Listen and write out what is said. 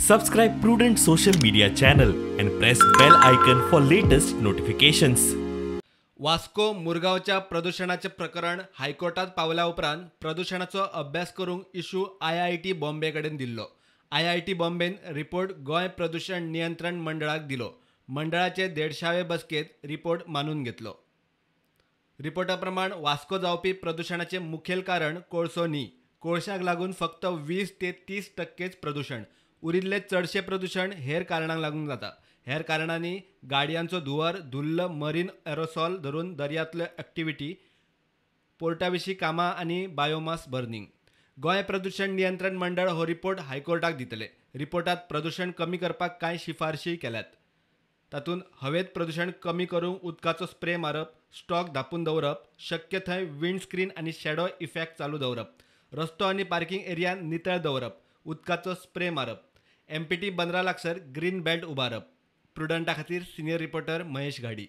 Subscribe Prudent social media channel and press bell icon for latest notifications. Vasco मुरगांवच्या प्रदुशणाचें प्रकरण हायकोर्टात पावल्या उपरांत प्रदुशणाचो अभ्यास करूंक इशू आयआयटी बॉम्बे कडेन दिल्लो. आयआयटी बॉम्बेन रिपोर्ट गोंय प्रदुशण नियंत्रण मंडळाक दिलो. मंडळाचे 150वे बसकेंत रिपोर्ट मानून घेतलो. रिपोर्टा प्रमाण वास्को जावपी प्रदुशणाचें मुखेल कारण कोळसो न्ही. कोळशाक लागून फक्त 20 ते 30% प्रदुशण, उरिल्ले चडशें प्रदुशण हेर कारणांक लागून जाता. हेर कारणांनी गाडयांचो धुंवर, धुल्ल, मरीन एरोसॉल धरून दर्यांतल्यो एक्टिविटी, पोर्टा विशीं कामां आनी बायोमास बर्निंग. गोंय प्रदुशण नियंत्रण मंडळ हो रिपोर्ट हायकोर्टाक दितले. रिपोर्टांत प्रदुशण कमी करपाक कांय शिफारशीय केल्यात. तातूंत हवेंत प्रदुशण कमी करूंक उदकाचो स्प्रे मारप, स्टॉक धांपून दवरप, शक्य थंय विंडस्क्रीन आनी शॅडो इफेक्ट चालू दवरप, रस्तो आनी पार्किंग एरिया नितळ दवरप, उदकाचो स्प्रे मारप, एमपीटी बंदरा लागसर ग्रीन बेल्ट उबारप. प्रुडंटा खातीर सिनियर रिपोर्टर महेश घाडी.